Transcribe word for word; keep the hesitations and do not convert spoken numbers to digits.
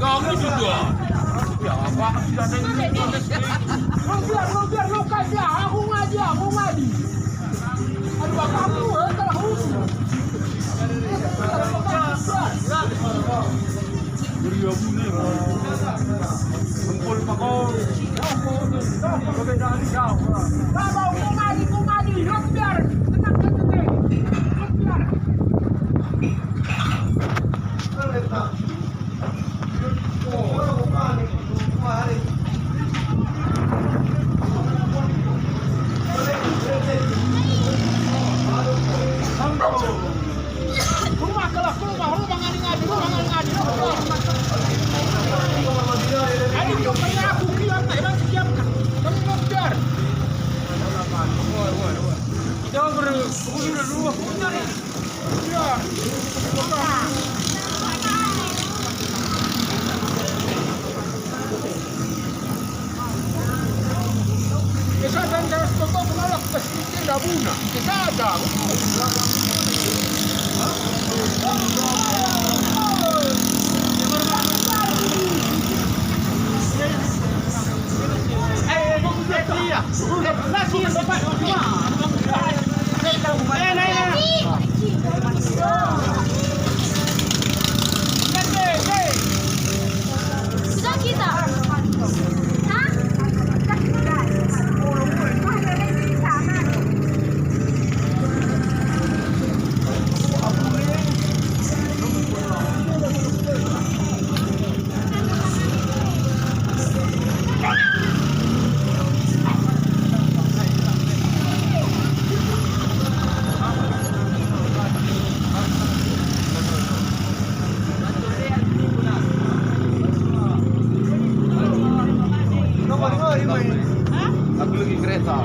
Kamu juga. Ya, apa? Lu biar, lu biar, lu kayak dia. Aku ngaji, aku ngaji. Aduh, kamu, eh, kalau aku. Beri aku ni. Kumpul pakau. Perbedaan jauh. Baba, aku ngaji, aku ngaji. Lu biar. Tenang, tenang, tenang. Lu biar. Sudah kita. Hah? Aku lagi kereta.